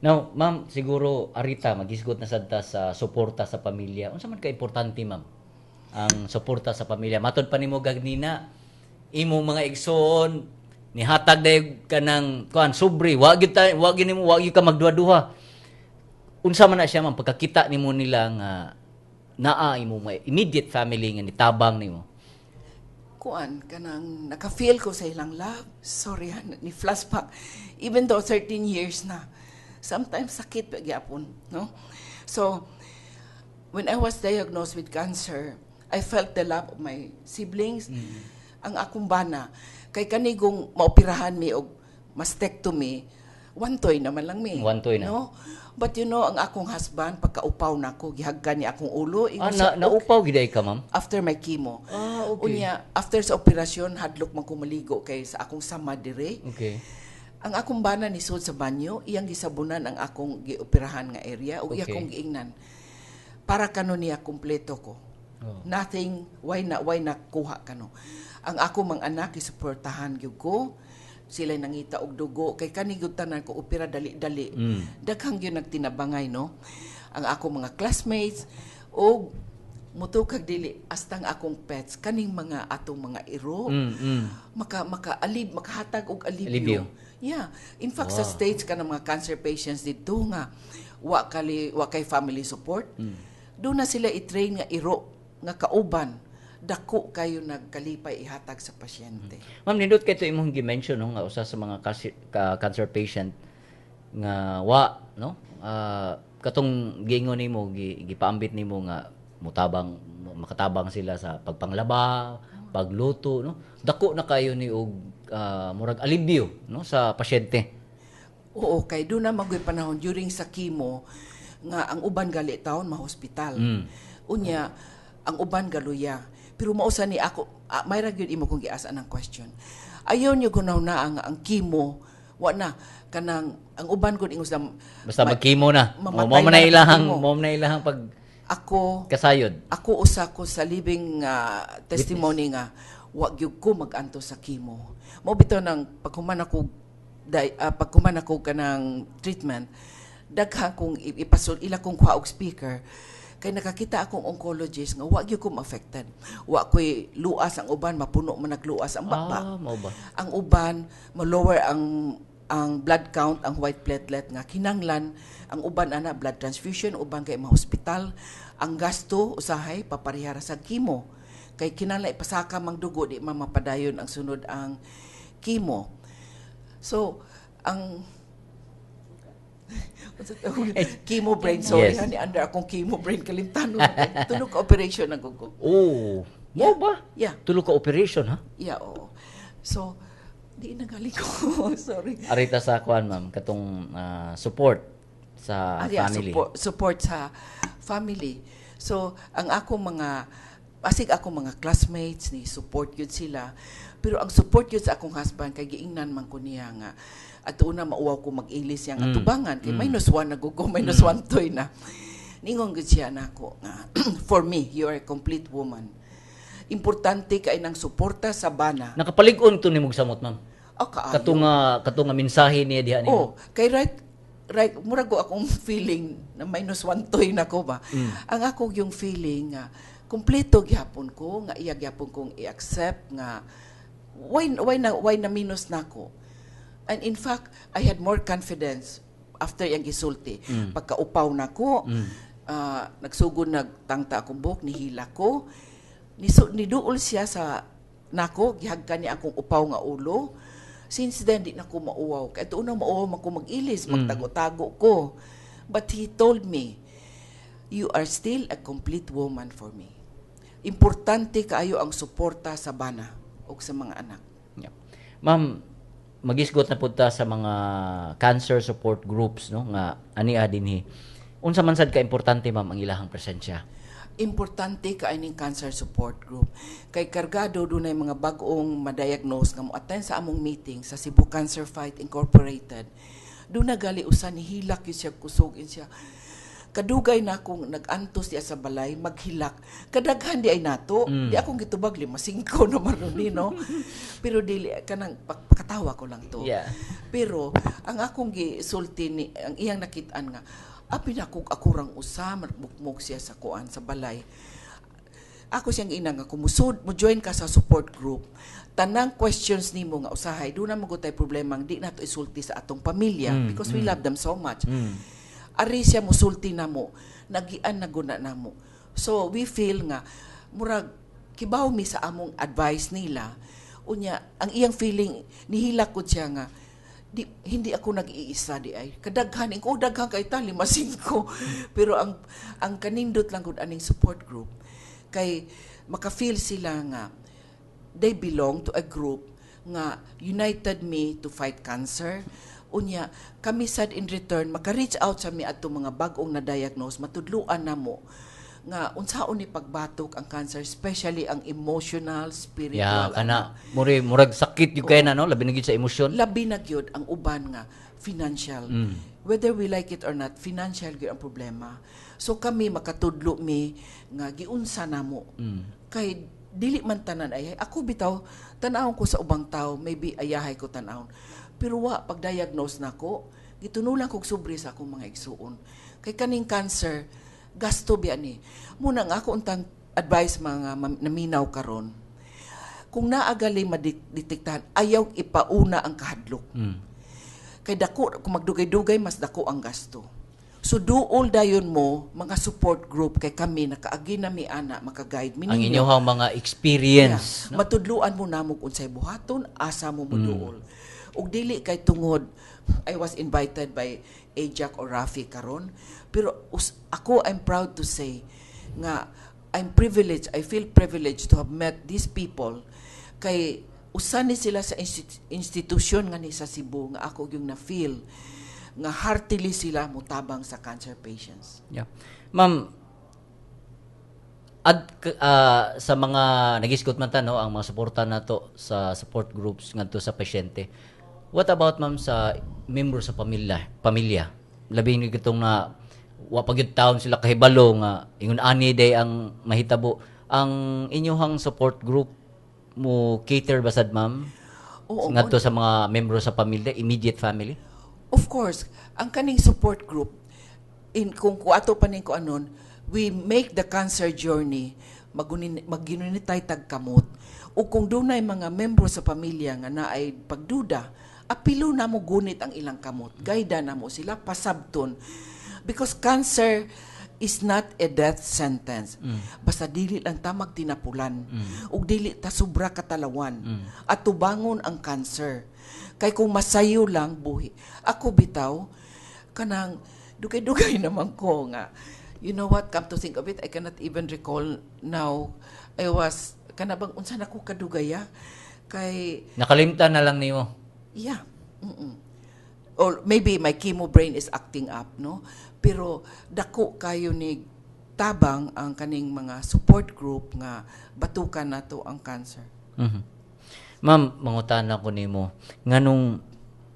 Now, ma'am, siguro arita magisgot na sad ta sa suporta sa pamilya. Unsa man ka importante, ma'am, ang suporta sa pamilya? Matod pa nimo gagnina, imong mga igsoon nihatag dayog kanang kuan sobre, wa gyud ta, wa gyud nimo, wa gyud ka magduha-duha. Unsa man na siya, ma'am, pagkakita nimo nila nga naa imo mga immediate family nga nitabang nimo? Kuan, kanang naka-feel ko sa ilang love. Sorry ha, ni flashback. Even though 13 years na, sometimes sakit pa gyapon, no? So, when I was diagnosed with cancer, I felt the love of my siblings. Ang akong bana, kay kanigong maoperahan mi og mastectomy, wantoy naman lang mi. Wantoy na. No? But ang akong husband, pagkaupaw nako, gihagkan niya akong ulo. Ingon Ah, siya, na, naupaw gyud ka, ma'am? After my chemo. Ah, okay. Unya, after sa operasyon, hadlok man ko maligo kay sa akong sama dire. Ang akong bana ni sud sa banyo, iyang gisabunan ang akong gioperahan nga area ug iya kong giingnan. Para kano niya, kumpleto ko. Nothing, why na kuha kano. Ang ako mga anak gisuportahan gyud ko. Sila nangita og dugo kay kani gyud tanan ko opera dali-dali. Daghang gyud nagtinabangay, no. Ang ako mga classmates og mutukag dili, hasta ang akong pets, kaning mga atong mga iro, maka alib, makahatag og alibyo. Alibyo. Yeah. In fact, sa States, kanang mga cancer patients dito nga wa kali wa kay family support. Doon na sila i-train nga iro nga kauban. Dako kayo nagkalipay ihatag sa pasyente. Ma'am, nindot kay to imong gi-mention, no, nga usa sa mga cancer patient nga wa, no? Ah, katong giingon nimo, gipaambit nimo nga mutabang, makatabang sila sa pagpanglaba, pagluto, no? Dako na kayo ni og murag alibyo, no, sa pasyente. Oo, kay doon na magoy panahon during sa chemo nga ang uban gali taon ma-hospital. Unya, ang uban galuya. Pero mausa ni ako, may ra gyud imo kong giasa ng question. Ayaw niyo gunaw na ang chemo, wa na kanang ang uban gud ingon sila Basta mag-chemo na. mamatay Mo man na na ilahang chemo. Mo man na ilahang pag Ako kasayod. Ako usa ko sa living testimony nga wa gyud ko mag-anto sa chemo. Mao bitaw nang paghuman ako kanang treatment, daghan kong ipasul ila kong kuha og speaker kay nakakita akong oncologist nga wa gyud ko ma-affected. Wa ko'y luas. Ang uban mapuno man nagluas ang baba. Ah, mao ba? Ang uban ma-lower ang blood count, ang white platelet nga kinanglan ang uban ana blood transfusion, uban kay ma-hospital. Ang gasto usahay papareha ra sa chemo kay kinahanglan ipasaka mang dugo, di man mapadayon ang sunod ang chemo. So ang unsa tawag? Chemo brain, sorry. Ni under akong chemo brain, kalimtan tulo ka operation ang gugo. Oh, mao ba? Yeah. Tulo ka operation, ha? Yeah, oo. So di na gali ko, sorry. Arita sa kuan, ma'am, katong support sa Ah, yeah, family. Support, support sa family. So, ang ako mga asig ako mga classmates ni support yun sila. Pero ang support yun sa akong husband kay giingnan man ko niya nga at una mauwaw ko mag-ilis siyang atubangan kay -1 na gugo, -1 toy na. Ningon gud siya nako nga, "For me, you are a complete woman." Importante kay nang suporta sa bana. Nakapalig-on to nimog samot, ma'am? Oh, kaayo. Kato nga mensahe niya diha nimo. Oh, kay right murag ko akong feeling na -1 toy na ko ba. Ang ako yung feeling nga kumpleto gyapon ko nga iya gyapon kong i-accept nga why na minus nako. And in fact, I had more confidence after yang gisulti. Pagkaupaw nako, nagsugod nagtangta akong buhok, nihila ko. Niduol siya sa nako, gihagkan niya akong upaw nga ulo. Since then, di na ko mauwaw. Kaya una mauwaw man ko mag-ilis, magtago-tago ko. But he told me, "You are still a complete woman for me." Importante kaayo ang suporta sa bana o sa mga anak. Yeah. Ma'am, magisgot na pud ta sa mga cancer support groups, no, nga ania dinhi. Unsa man sad ka importante, ma'am, ang ilahang presensya? Importante kay ning cancer support group. Kay kargado dunay mga bag-ong ma-diagnose nga mo-attend sa among meeting sa Cebu Cancer Fight Incorporated. Doon na gali usa ni hilak yun siya, kusog in siya. Kadugay na akong nag-antos diya sa balay, maghilak. Kadaghan di ay nato. Di akong gitubag lima singko na maron ni, no? Pero dili kanang pakatawa ko lang to. Pero ang akong gisulti ni ang iyang nakit-an nga abi na kog ako rang usa magbukmok siya sa kuan sa balay. Ako siyang ina nga kung musud mo join ka sa support group, tanang questions nimo nga usahay doon na magutay problema ang di nato isulti sa atong pamilya because we love them so much. Ari siya musulti namo, nagian na guna namo. So we feel nga murag kibaw mi sa among advice nila. Unya ang iyang feeling, nihilak ko siya nga di, hindi ako nag-iisa di ay. Kadaghan ko, daghan kay ta, lima singko. Pero ang kanindot lang gud aning support group kay maka-feel sila nga they belong to a group nga united me to fight cancer. Unya kami sad in return maka-reach out sa mi adto mga bag-ong na-diagnose, matudluan namo nga unsaon ni pagbatok ang cancer, especially ang emotional, spiritual. Yeah, kana muri murag sakit yung kay na, no, labi na gyud sa emosyon. Labi na gyud ang uban nga financial. Whether we like it or not, financial gyud ang problema. So kami makatudlo mi nga giunsa namo. Kay dili man tanan ay ako bitaw, tan-awon ko sa ubang tao, maybe ayahay ko tan-awon. Pero wa pag-diagnose nako, gitunulan kog sobre sa akong mga igsuon. Kay kaning cancer gasto biya ni. Muna nga ako untang advice mga naminaw karon. Kung naagali madetektahan, ayaw ipauna ang kahadlok. Kay dako kung magdugay-dugay, mas dako ang gasto. So duol dayon mo mga support group kay kami nakaagi na mi ana, maka-guide mi Ang ninyo. inyong mga experience. Yeah. Matudluan mo namo kung unsay buhaton, asa mo moduol. Ug dili kay tungod I was invited by Ajac or Rafi karon, pero ako, I'm proud to say nga I'm privileged, I feel privileged to have met these people kay usa ni sila sa institusyon nga ni sa Cebu nga ako yung na-feel nga heartily sila mutabang sa cancer patients. Yeah. Ma'am, ad sa mga nagisgot man ta, no, ang mga suporta nato sa support groups ngadto sa pasyente. What about, ma'am, sa membro sa pamilya? Pamilya. Labi ni gitong na wa pa gyud taon sila kahibalo nga ingon ani day ang mahitabo. Ang inyuhang support group mo cater ba sad, ma'am? Oo. Ngadto sa mga membro sa pamilya, immediate family? Of course, ang kaning support group, in kung ato pa ning anon, we make the cancer journey magunin magginunitay tag kamot. O kung dunay mga membro sa pamilya nga naay pagduda, apilo na mo gunit ang ilang kamot. Guide na mo sila pasabton. Because cancer is not a death sentence. Basta dili lang ta magtinapulan. Ug dili ta sobra katalawan. At tubangon ang cancer. Kay kung masayo lang buhi. Ako bitaw, kanang dugay-dugay naman ko nga. You know what, come to think of it, I cannot even recall now. I was, kana bang unsa na ko kadugay ah? Kay, Nakalimtan na lang nimo. Yeah. Or maybe my chemo brain is acting up, no? Pero dako kayo ni tabang ang kaning mga support group nga batukan nato ang cancer. Ma'am, mangutana ko nimo, nganong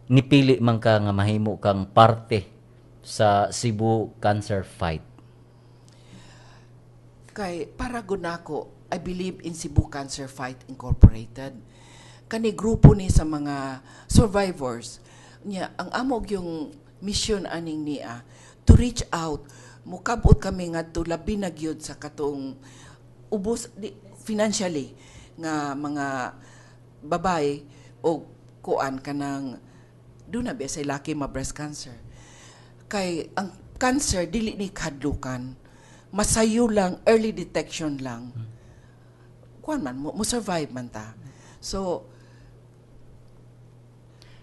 nipili man ka nga mahimo kang parte sa Cebu Cancer Fight? Kay para gunako, I believe in Cebu Cancer Fight Incorporated. Kani grupo ni sa mga survivors. Nya ang amog yung mission aning niya to reach out. Mukabot kami ngadto labi na gyud sa katong ubos di, financially nga mga babae o kuan kanang doon na biya sa laki ma breast cancer. Kay ang cancer dili ni kadlukan, masayo lang, early detection lang, kuan man mo, mo survive man ta. So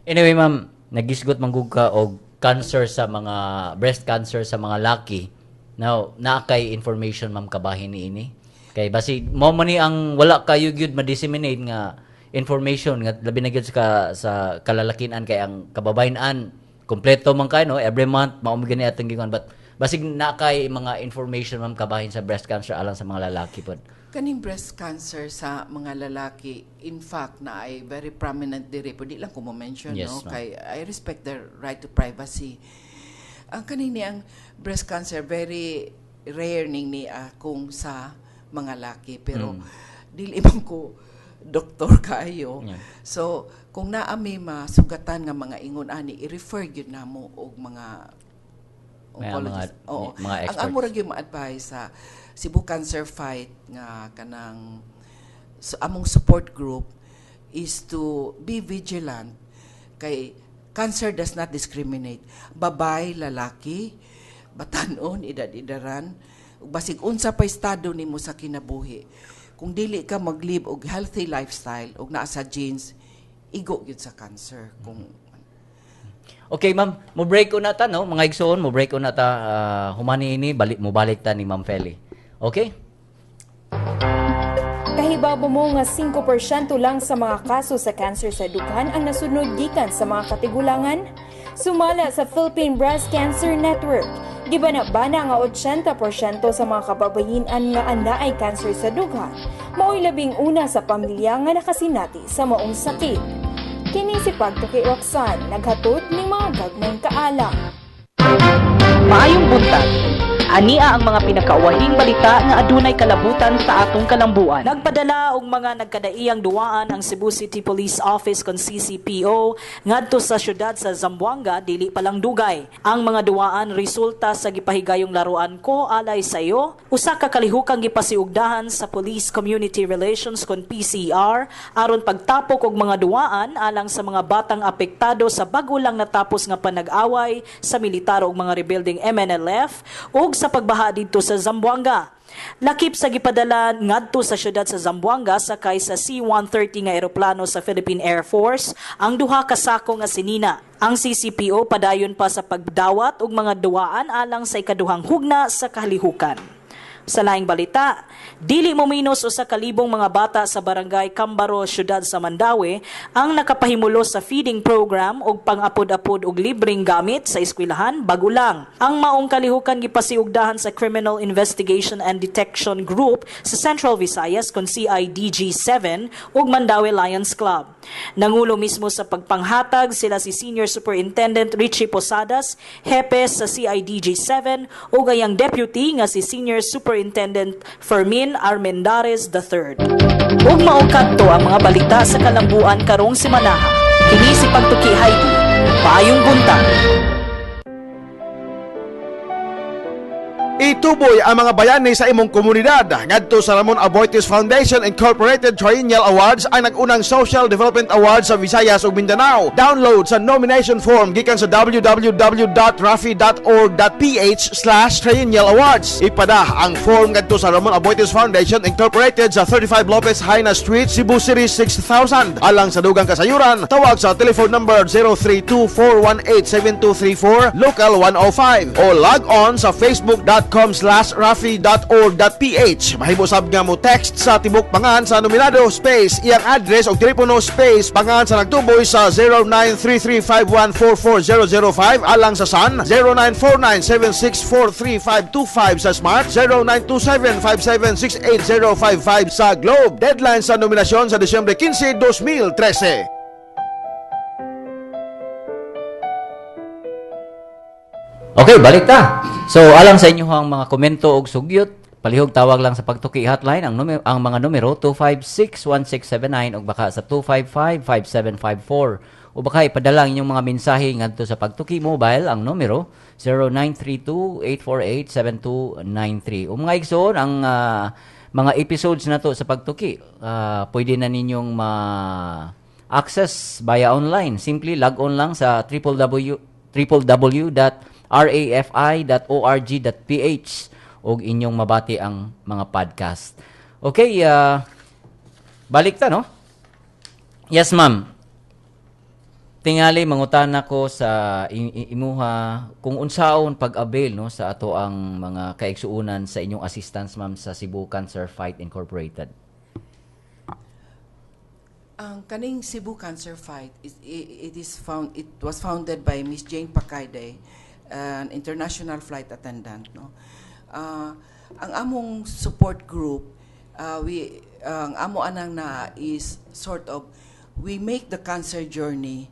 Anyway, ma'am, nagisgot man gud ka og cancer sa mga breast cancer sa mga laki. Now, naa kay information, ma'am, kabahin ni ini? Kay basi mo man ni ang wala kayo gyud ma-disseminate nga information nga labi na gyud sa kalalakian, kay ang kababayen-an kompleto man kay, no, every month mao man gani atong gingon, but basig naa kay mga information, ma'am, kabahin sa breast cancer alang sa mga lalaki pod. Kaning breast cancer sa mga lalaki, in fact, na ay very prominent diri, pero di lang ko mo mention, no, ma'am. Kay I respect their right to privacy. Ang kanini, ang breast cancer, very rare ning niya kung sa mga laki, pero dili man ko doktor kaayo. So kung naa mi masugatan nga mga ingon ani, i-refer gyud namo og mga oncologist. Oo. Mga Ang experts. amo ra gyud ma-advise sa Cebu Cancer Fight nga kanang so, among support group is to be vigilant kay cancer does not discriminate. Babae, lalaki, batanon, edad-edaran, ug basig unsa pa estado nimo sa kinabuhi. Kung dili ka mag-live og healthy lifestyle ug naa sa genes, igo gyud sa cancer kung Okay, ma'am, mo break na ta, no? Mga igsoon, mo break na ta, humani ini balik mo balik ta ni Ma'am Feli. Okay? Kahibaw mo nga 5% lang sa mga kaso sa cancer sa dughan ang nasunod gikan sa mga katigulangan? Sumala sa Philippine Breast Cancer Network, gibana-bana nga 80% sa mga kababayinan nga anaay cancer sa dughan, mao'y labing una sa pamilya nga nakasinati sa maong sakit. Kini si Pagtuki Roxanne, naghatod ning mga gagmayng kaalam. Maayong buntag. Ania ang mga pinakauwahing balita nga adunay kalabutan sa atong kalambuan. Nagpadala og mga nagkadaiyang duwaan ang Cebu City Police Office kon CCPO ngadto sa syudad sa Zamboanga dili pa lang dugay. Ang mga duwaan resulta sa gipahigayong Laruan Ko Alay Sayo, usa ka kalihukang gipasiugdahan sa Police Community Relations kon PCR aron pagtapok og mga duwaan alang sa mga batang apektado sa bag-o lang natapos nga panag-away sa militar ug mga rebeldeng MNLF ug sa pagbaha didto sa Zamboanga. Lakip sa gipadala ngadto sa syudad sa Zamboanga sakay sa C-130 nga eroplano sa Philippine Air Force ang duha ka sako nga sinina. Ang CCPO padayon pa sa pagdawat og mga duwaan alang sa ikaduhang hugna sa kalihukan. Sa laing balita, dili mo minos 1,000 mga bata sa barangay Cambaro, syudad sa Mandaue ang nakapahimulos sa feeding program og pang-apod-apod og libreng gamit sa eskwelahan bago lang. Ang maong kalihukan gipasiugdahan sa Criminal Investigation and Detection Group sa Central Visayas kon CIDG 7 ug Mandaue Lions Club. Nangulo mismo sa pagpanghatag sila si Senior Superintendent Richie Posadas, hepe sa CIDG 7, ug ayang deputy nga si Senior Superintendent Fermin Armendares III. Ug mao kadto ang mga balita sa kalambuan karong semanaha. Kini si Pagtuki Heidi. Maayong buntag. Ituboy ang mga bayani sa imong komunidad. Ngadto sa Ramon Aboitiz Foundation Incorporated Triennial Awards, ang nag-unang Social Development Awards sa Visayas ug Mindanao. Download sa nomination form gikan sa www.rafi.org.ph/triennial awards. Ipada ang form ngadto sa Ramon Aboitiz Foundation Incorporated sa 35 Lopez Jaena Street, Cebu City 6000. Alang sa dugang kasayuran, tawag sa telephone number 032-418-7234, local 105, o log on sa facebook.com/rafi.org.ph. Mahimo sab nga mo text sa tibok pangan sa nominado space iyang address o telepono space pangan sa nagtuboy sa 0933-5144005 alang sa Sun, 0949-7643525 sa Smart, 0927-5768055 sa Globe. Deadline sa nominasyon sa Disyembre 15, 2013. Okay, balik ta. So, alang sa inyo ang mga komento og sugyot, palihog tawag lang sa Pagtuki hotline ang mga numero 256-1679 ug baka sa 255-5754, o baka ipadala ang inyong mga mensahe ngadto sa Pagtuki mobile, ang numero 0932-848-7293. O mga igsoon, ang mga episodes na to sa Pagtuki, pwede na ninyong ma access via online. Simply log on lang sa www.rafi.org.ph ug inyong mabati ang mga podcast. Okay, balik ta, no? Yes, ma'am. Tingali mangutana ko sa imuha kung unsaon pag-avail, no, sa ato ang mga kaigsuonan sa inyong assistance, ma'am, sa Cebu Cancer Fight Incorporated. Ang kaning Cebu Cancer Fight is it is found it was founded by Miss Jane Pacayday, an international flight attendant, no. Ang among support group, we ang amo anang na is sort of we make the cancer journey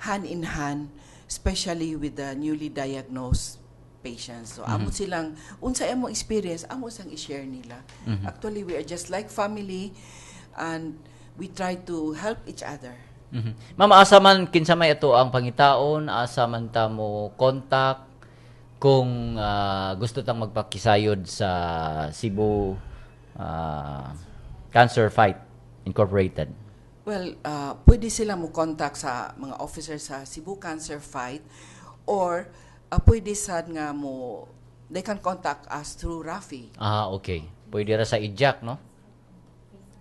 hand in hand. Especially with the newly diagnosed patients. So amo silang unsa among experience, amo sang i-share nila. Actually, we are just like family and we try to help each other. Ma'am, asa man, kinsa may ato ang pangitaon, asa man ta mo contact kung gusto tang magpakisayod sa Cebu Cancer Fight Incorporated? Well, pwede sila mo contact sa mga officers sa Cebu Cancer Fight or pwede sad nga mo they can contact us through Rafi. Ah, okay. Pwede ra sa IJAK, no?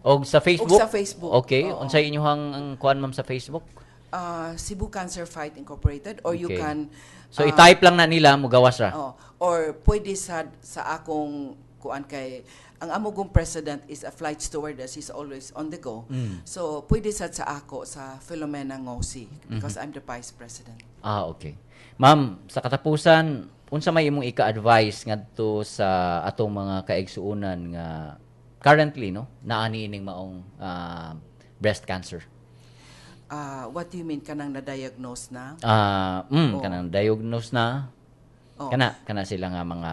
Og sa Facebook? Og sa Facebook. Okay. Oo. Unsay inyong ang kuan, ma'am, sa Facebook? Cebu Cancer Fight Incorporated or you can So i-type lang na nila, mugawas ra. Oh, or pwede sa akong kuan kay ang amo kong president is a flight stewardess, he's always on the go. So pwede sad sa ako, sa Filomena Ngosi, because I'm the vice president. Ah, okay. Ma'am, sa katapusan, unsa may imong ika-advise ngadto sa atong mga kaigsuonan nga currently, no, naa niining maong breast cancer? Ah, what do you mean, kanang na-diagnose na? Ah, kanang diagnose na. Kana sila nga mga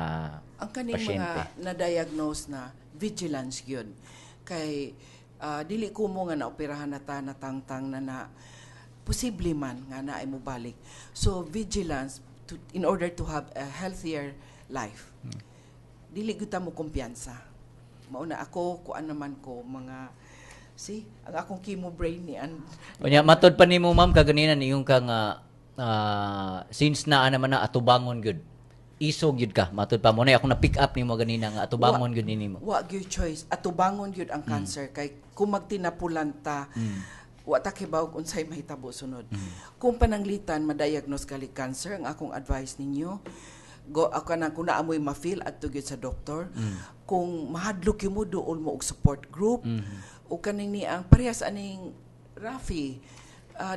Ang kaning pasyente. Mga na-diagnose na, vigilance gyud. Kay dili ko mo nga naoperahan na ta, natangtang na na, posible man nga naay mobalik. So vigilance in order to have a healthier life. Dili gyud ta mo kumpiyansa. Mauna ako, kuan naman ko mga, see, ang akong chemo brain ni an Unya, matod pa nimo, ma'am, kaganina niyong ka nga since naa naman na, atubangon gyud. Isog gyud ka. Matod pa mo na ako na pick up nimo ganina nga atubangon gyud nimo. Wa gyud choice. Atubangon gyud ang cancer kay kung magtinapulan ta, wa ta kibaw kung unsay mahitabo sunod. Kung pananglitan ma-diagnose kali cancer, ang akong advice ninyo, go ako nang kung naa mo'y ma-feel, adto gyud sa doktor. Kung mahadlok gyud mo, duol mo og support group. O kaning ni ang parehas aning Rafi,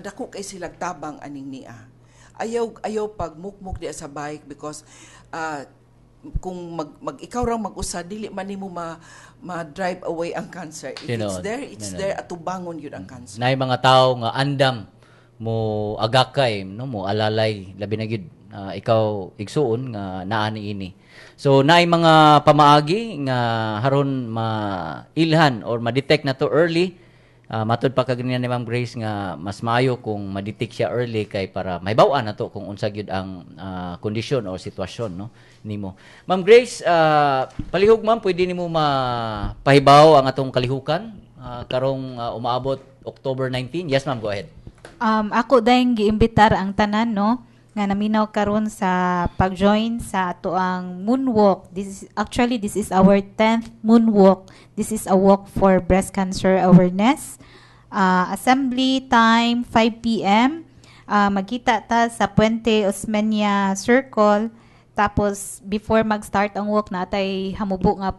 dako kay silag tabang aning niya. Ayaw ayaw pag mukmuk diya sa bike because kung mag ikaw ra mag-usa, dili man nimo ma drive away ang cancer. If it's Tinuod. there, it's Tinuod. there, atubangon gyud ang cancer. Naay mga tao nga andam mo agakay, no, mo alalay, labi na gyud ikaw, igsuon nga naa niini. So naay mga pamaagi nga haron mailhan or ma-detect na to early. Matud pa kaganina ni Ma'am Grace nga mas maayo kung ma-detect siya early kay para mahibaw-an na to kung unsa gyud ang kondisyon or sitwasyon, no, nimo. Ma'am Grace, palihog, ma'am, pwede nimo mapahibaw ang atong kalihukan karong umaabot October 19. Yes, ma'am, go ahead. Ako dayong giimbitar ang tanan, no, nga naminaw karon sa pag-join sa ato ang moonwalk. This is actually this is our 10th moonwalk. This is a walk for breast cancer awareness. Assembly time 5 p.m. Magkita ta sa Puente Osmeña Circle. Tapos before mag-start ang walk, natay hamubo nga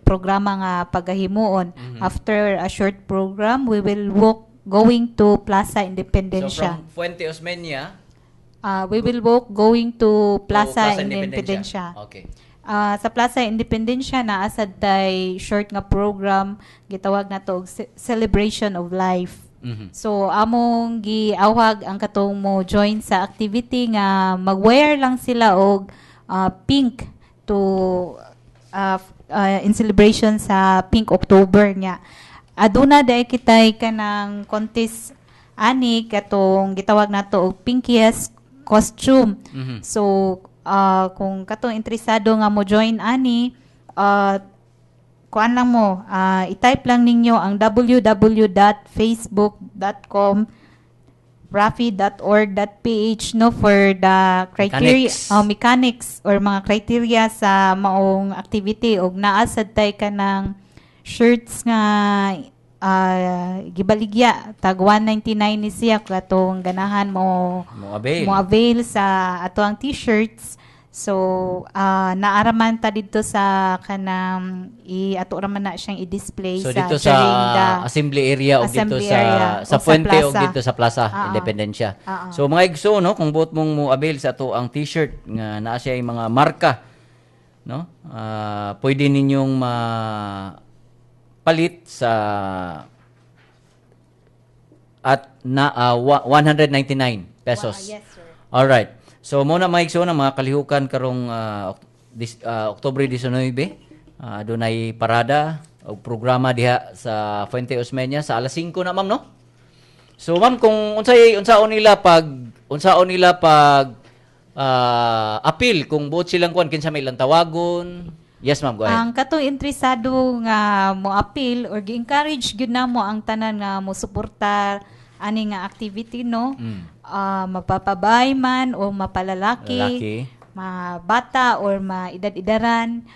programa nga pagahimuon. After a short program, we will walk going to Plaza So Independencia. from Fuente Osmeña We will walk going to Plaza to Independencia. Okay. Sa Plaza Independencia naa sad tay short nga program, gitawag na to og celebration of life. So among giawhag ang katong mo join sa activity nga mag-wear lang sila og pink to in celebration sa Pink October nga. Aduna dai kitay kanang contest ani katong gitawag nato og pinkiest costume. So kung katong interesado nga mo join ani, kuan lang mo, i-type lang ninyo ang www.facebook.com rafi.org.ph, no, for the criteria, Mechanics. Mechanics or mga criteria sa maong activity, og naa sad tay kanang shirts nga gibaligya tag 199 ni siya katong ganahan mo Mo avail. Mo avail sa ato ang t-shirts. So naaraman ta didto sa kanang i ato raman na siyang i-display So sa dito sa during the assembly area o dito assembly sa area sa o sa Puente o plaza. dito sa Plaza Independencia. So mga igsoon, no, kung buot mong mo avail sa ato ang t-shirt nga naa siya yung mga marka, no? Pwede ninyong mapalit sa at na 199 pesos. Yes, sir. All right. So mao na, mga igsoon, ang mga kalihukan karong Oktubre 19, dunay parada o programa diha sa Fuente Osmeña sa alas 5 na, ma'am, no? So ma'am, kung unsay unsaon nila pag appeal kung buot silang kuan, kinsa may ilang tawagon? Yes, ma'am, go ahead. Ang katong interesado nga mo appeal or gi-encourage gyud namo ang tanan nga mo suportar ani nga activity, no. Mapapabay man o mapalalaki, Lalaki. Ma bata or maedad-edaran,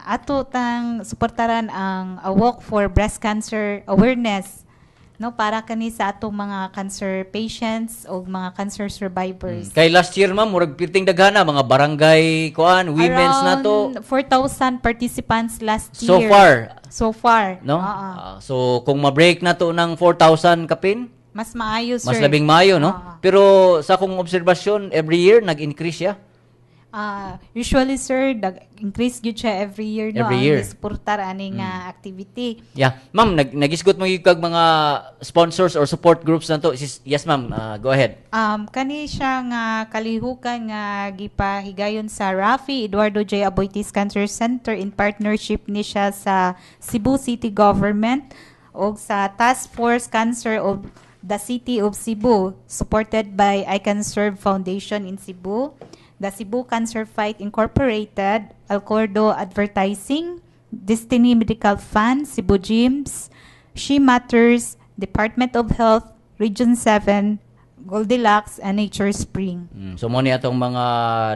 ato tang suportaran ang A Walk for Breast Cancer Awareness, no, para kani sa atong mga cancer patients o mga cancer survivors. Kay last year, ma'am, murag pirting daghana mga barangay kuan, women's na to. Around 4,000 participants last So year. Far. So far. No? Oo. Ah, so kung ma-break na to ng 4,000 kapin, Mas maayo, sir. Mas labing maayo, no? Oo. Pero sa akong obserbasyon, every year nag-increase siya. Ah, usually, sir, nag-increase gyud siya every year, no, Every ang year. Mm. suportar ani nga activity. Yeah. Ma'am, nagisgot mo yung kag mga sponsors or support groups na to. Yes, ma'am. Ah, go ahead. Kani siya nga kalihukan nga gipahigayon sa Rafi Eduardo J. Aboitiz Cancer Center in partnership ni siya sa Cebu City Government o sa Task Force Cancer of the City of Cebu, supported by I Can Serve Foundation in Cebu, the Cebu Cancer Fight Incorporated, Alcordo Advertising, Destiny Medical Fund, Cebu Gyms, She Matters, Department of Health, Region 7, Goldilocks, and Nature Spring. So mo ni atong mga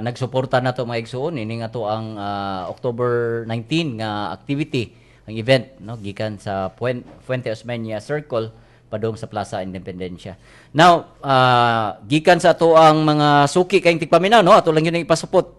nagsuporta nato, mga igsuon, ini nga to ang October 19 nga activity, ang event, no, gikan sa Fuente Osmeña Circle padung sa Plaza Independencia. Now, gikan sa ato ang mga suki kayong tigpaminaw, no, ato lang yun ang ipasupot.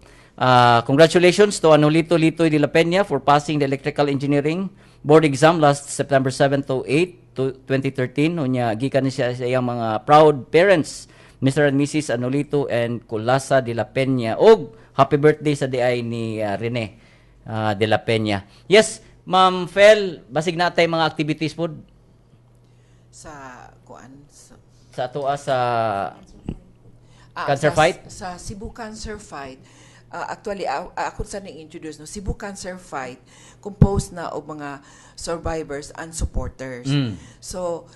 Congratulations to Anolito Litoy de la Peña for passing the electrical engineering board exam last September 7 to 8 to 2013. Unya gikan ni siya sa iyang mga proud parents, Mr. and Mrs. Anolito and Kulasa de la Peña. Og happy birthday sa diay ni Rene de la Peña. Yes, Ma'am Fel, basig natay mga activities pod Sa kuan sa, sa atoa sa Ah, Cancer Fight? Sa Cebu Cancer Fight, actually, ako sa ning-introduce, no, Cebu Cancer Fight composed na og mga survivors and supporters. So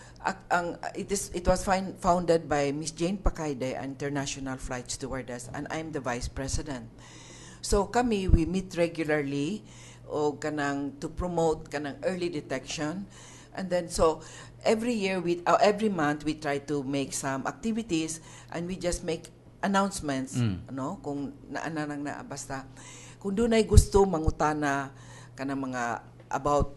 ang it was founded by Miss Jane Pacayde, an international flight stewardess, and I'm the vice president. So kami, we meet regularly o kanang to promote kanang early detection, and then so every year we every month we try to make some activities and we just make announcements, no, kung naa nang naa, basta kung dunay gusto mangutana kanang mga about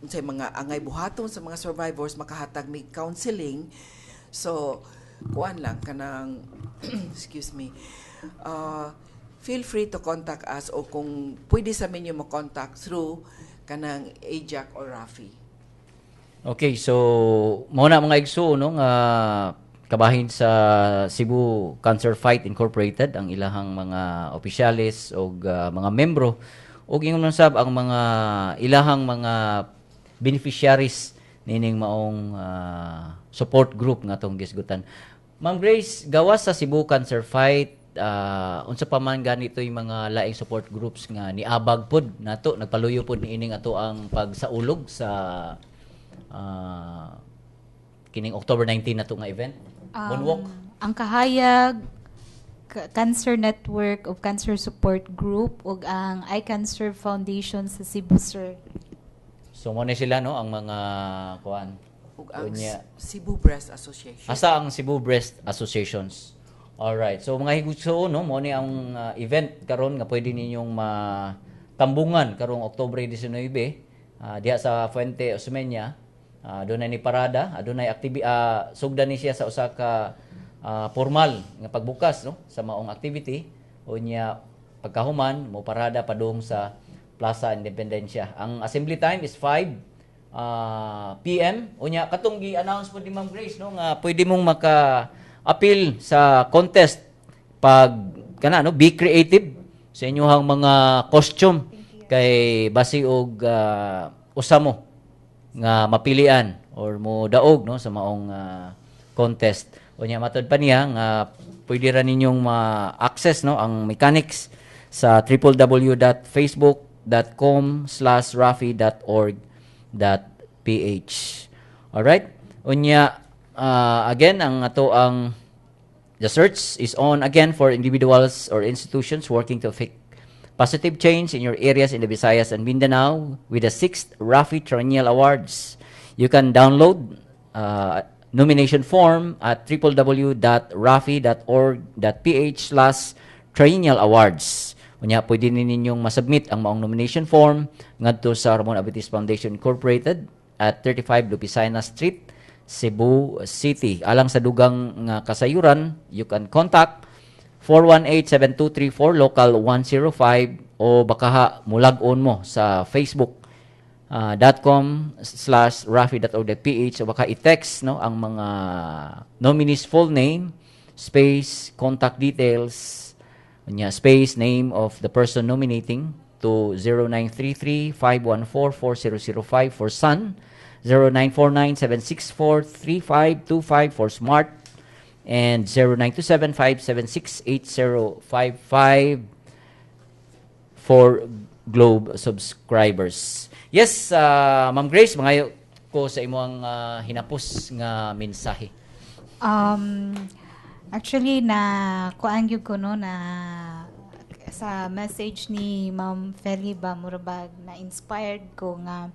unsay mga angay buhaton sa mga survivors, makahatag mig counseling. So kuan lang, kanang, excuse me, feel free to contact us o kung pwede sa minyo mo contact through kanang AJAC or Rafi. Okay, so mao na, mga igsoon, no, nga kabahin sa Cebu Cancer Fight Incorporated ang ilahang mga opisyales og mga membro ug ingon man sab ang mga ilahang mga beneficiaries nining maong support group nga atong gisgutan. Ma'am Grace, gawas sa Cebu Cancer Fight, unsa pa man ganito yung mga laing support groups nga niabag pod nato, nagpaluyo pod niining ato ang pagsaulog sa kining October 19 na to nga event? Moonwalk. Ang Kahayag Cancer Network of Cancer Support Group ug ang I Can Serve Foundation sa Cebu, sir. So mo na sila, no, ang mga kuan. Ug ang Unya. Cebu Breast Association. Asa ang Cebu Breast Associations. Alright. So mga higugsuon, no, mo ni ang event karon nga pwede ninyong matambungan karong Oktubre 19 diha sa Fuente Osmeña. Dunay ni parada, adunay sugdan ni siya sa usa ka formal nga pagbukas, no, sa maong activity. Unya pagkahuman mo parada padung sa Plaza Independencia. Ang assembly time is 5 PM. Unya katong gi-announce po ni Ma'am Grace, no, nga pwede mong maka appeal sa contest pag kana, no, be creative sa inyong mga costume kay basi og usa mo nga mapilian or mo daog, no, sa maong contest. Unya matod pa niya nga Pwede ra ninyong ma-access, no, ang mechanics sa www.facebook.com/rafi.org.ph. Alright? Unya, again, ang ato ang the search is on again for individuals or institutions working to affect positive change in your areas in the Visayas and Mindanao with the sixth Rafi Triennial Awards. You can download nomination form at www.rafi.org.ph/triennial awards. Unya, pwede ni ninyong masubmit ang maong nomination form ngadto sa Ramon Aboitiz Foundation Incorporated at 35 Lupicina Street, Cebu City. Alang sa dugang nga kasayuran, you can contact 418-7234 local 105 o baka mulag-on mo sa Facebook .com/rafi.org.ph o baka i-text, no, ang mga nominees full name space contact details, unya space name of the person nominating to 0933-514-4005 for Sun, 0949-764-3525 for Smart, and 0927-576-8055 for Globe subscribers. Yes, Ma'am Grace, mangayo ko sa imong hinapos nga mensahe. Actually na kuan gyud ko, no, na sa message ni Ma'am Feli ba, murabag na inspired ko nga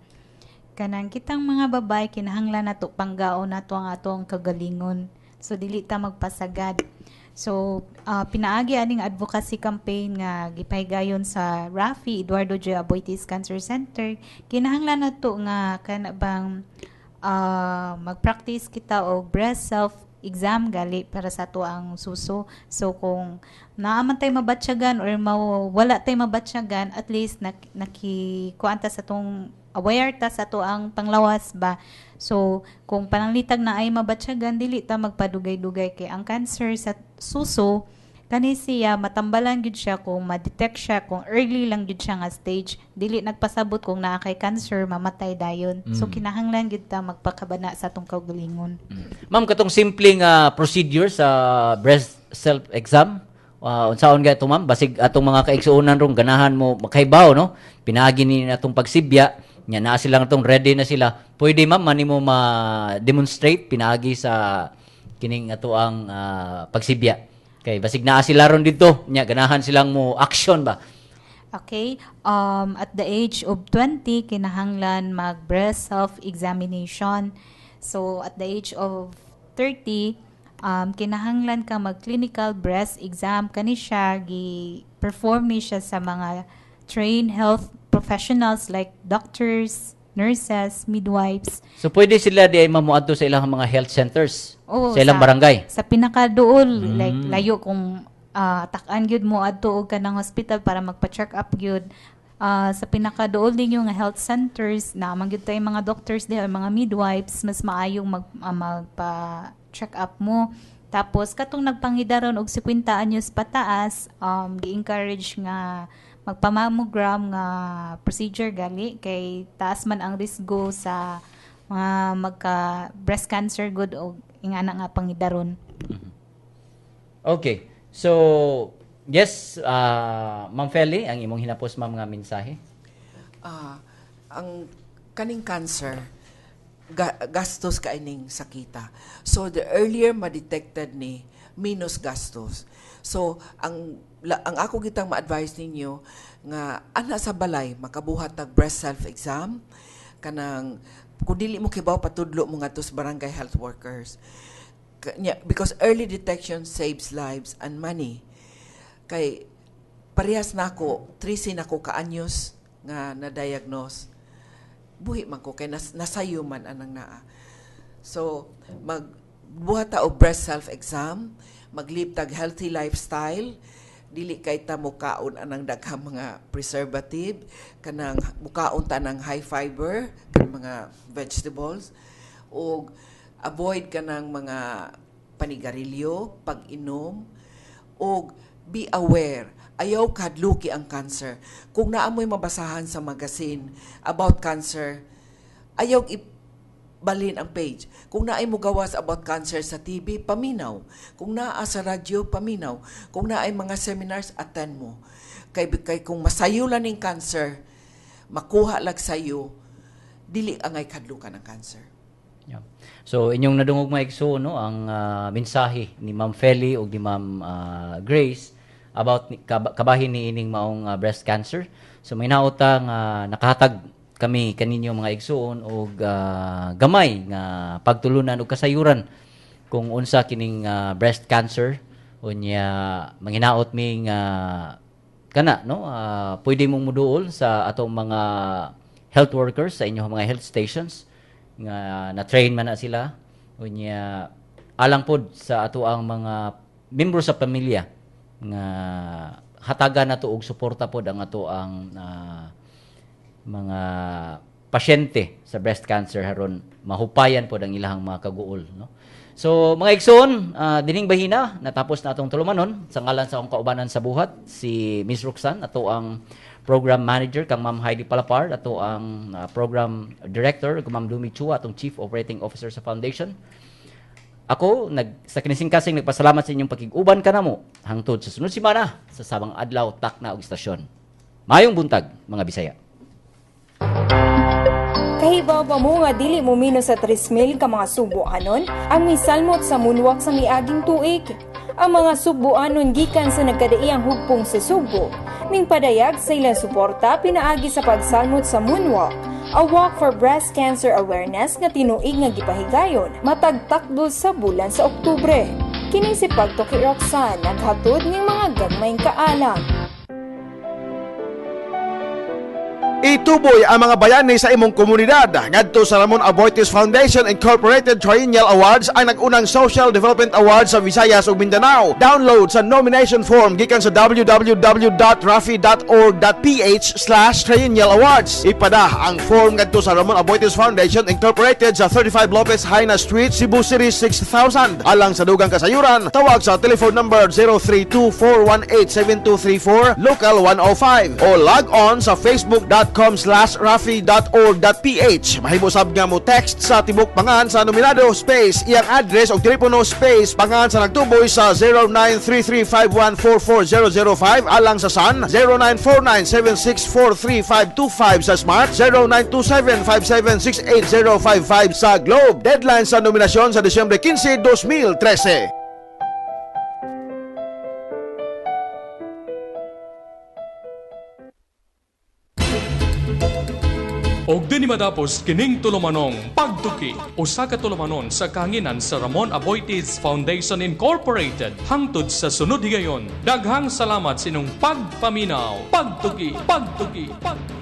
kanang kitang mga babae kinahanglan nato panggaon nato ang atong kagalingon. So dili ta magpasagad. So pinaagi aning advocacy campaign nga gipahigayon sa Rafi Eduardo J. Aboitiz Cancer Center, kinahanglan nato nga kana bang mag-practice kita og breast self exam gali para sa ato ang suso. So kung naa man tay mabatsyagan or wala tay mabatsyagan, at least nakikuan ta sa atong aware ta sa ato ang panglawas ba. So kung pananglitag na ay mabatsyagan, dili ta magpadugay-dugay kay ang cancer sa suso kani siya matambalan gyud siya kung ma-detect siya kung early lang gyud siya nga stage. Dili nagpasabot kung naa kay cancer mamatay dayon. So kinahanglan gyud ta magpakabana sa atong kaugalingon. Ma'am, katong simpleng procedure sa breast self-exam, unsaon gani to, ma'am? Basig atong mga kaigsuonan rong ganahan mo makahibaw, no? Pinaagi ni atong pagsibya, nya naa sila atong ready na sila. Pwede, ma'am, mani mo ma-demonstrate pinaagi sa kining ato ang pagsibya. Kay basig naa sila ron dito, nya ganahan silang mo action ba? Okay. At the age of 20, kinahanglan mag breast self-examination. So, at the age of 30, kinahanglan ka mag clinical breast exam. Kani siya, gi-perform ni siya sa mga trained health professionals like doctors, nurses, midwives. So pwede sila di ay mamuadto sa ilang mga health centers Oo, sa ilang barangay. Sa pinakaduol, like layo kung tak-an gyud mo adto og kanang hospital para magpa-check up gyud. Sa pinakaduol ninyo nga health centers na man gyud tay mga doctors diha or mga midwives, mas maayong magpa-check up mo. Tapos katong nagpangidaron og 50 anyos pataas, gi-encourage nga magpa-mammogram nga procedure gali kay taas man ang risgo sa mga magka breast cancer gud og ingana nga pangidaron. Okay. So, yes, Ma'am Feli, ang imong hinapos, ma'am, nga mensahe. Ang kaning cancer gastos ka ining sakita. So the earlier ma-detected ni, minus gastos. So ang ako kitang ma-advise ninyo nga ana sa balay makabuhat tag breast self exam, kanang kung dili mo kibaw, patudlo mo ngadto sa barangay health workers. Because early detection saves lives and money. Kay parehas nako, 13 nako kaanyos nga na-diagnose. Buhi man ko kay nasayo man anang naa. So mag buhat ta og breast self exam, maglib tag healthy lifestyle, dili kay ta mukaon anang daghang mga preservative, kanang mukaon ta ng high fiber, kanang mga vegetables, ug avoid kanang mga panigarilyo, pag-inom, ug be aware. Ayaw kahadluki ang cancer. Kung naa mo'y mabasahan sa magazine about cancer, ayaw Balhin ang page. Kung naay mo gawas about cancer sa TV, paminaw. Kung naa sa radyo, paminaw. Kung naay mga seminars, attend mo. Kay kung masayo lang ning cancer, makuha lag sayo, dili angay kadlukan ang cancer. Yeah. So inyong nadungog, mga igsoon, no, ang mensahe ni Ma'am Feli ug ni Ma'am Grace about kabahin ni ining maong breast cancer. So may nauta nga nakahatag kami kaninyo, mga igsoon, og gamay nga pagtulunan ug kasayuran kung unsa kining breast cancer. Unya manghinaot mi nga kana, no, pwede mong muduol sa atong mga health workers sa inyong mga health stations nga na-train man na sila. Unya alang pod sa ato ang mga membro sa pamilya nga hatagan nato og suporta pod ang ato ang mga pasyente sa breast cancer haron mahupayan pod ang ilahang mga kaguol, no. So mga igsoon, dining bahina natapos na atong tulumanon. Sa ngalan sa akong kaubanan sa buhat, si Miss Roxanne, ato ang program manager, kang Ma'am Heidi Palapar, ato ang program director, kang Ma'am Lumi Chua, atong chief operating officer sa foundation. Ako, nag, sa kinising-kasing nagpasalamat sa inyong pakig-uban kanamo hangtod sa sunod semana sa samang adlaw, takna ug istasyon. Maayong buntag, mga Bisaya. Kahibaw ba mo nga dili mo minus sa 3,000 ka mga Sugboanon ang misalmot sa moonwalk sa miaging tuig? Ang mga Sugboanon gikan sa nagkadaiyang hugpong sa Sugbo, mingpadayag sa ilang suporta pinaagi sa pagsalmot sa moonwalk, a walk for breast cancer awareness nga tinuig nga gipahigayon matag takdo sa bulan sa Oktubre. Kini si Pagtuki Roxanne, naghatod ng mga gagmayng kaalam. Ituboy ang mga bayani sa imong komunidad. Ngadto sa Ramon Aboitiz Foundation Incorporated Triennial Awards, ang nag-unang Social Development Awards sa Visayas ug Mindanao. Download sa nomination form gikan sa www.rafi.org.ph/triennial awards. Ipada ang form ngadto sa Ramon Aboitiz Foundation Incorporated sa 35 Lopez Jaena Street, Cebu City 6000. Alang sa dugang kasayuran, tawag sa telephone number 0324187234 local 105 o log on sa facebook.com/rafi.org.ph. Mahimo sab nga mo text sa tibok pangan sa nominado space iyang address o telepono space pangan sa nagtuboy sa 0933-5144005 alang sa Sun, 0949-7643525 sa Smart, 0927-5768055 sa Globe. Deadline sa nominasyon sa Disyembre 15, 2013. Og dinhi matapos kining tulumanong Pagtuki, usa ka tulumanon sa kahanginan sa Ramon Aboitiz Foundation Incorporated. Hangtod sa sunod higayon. Daghang salamat sa inyong pagpaminaw. Pagtuki, Pagtuki, Pagtuki.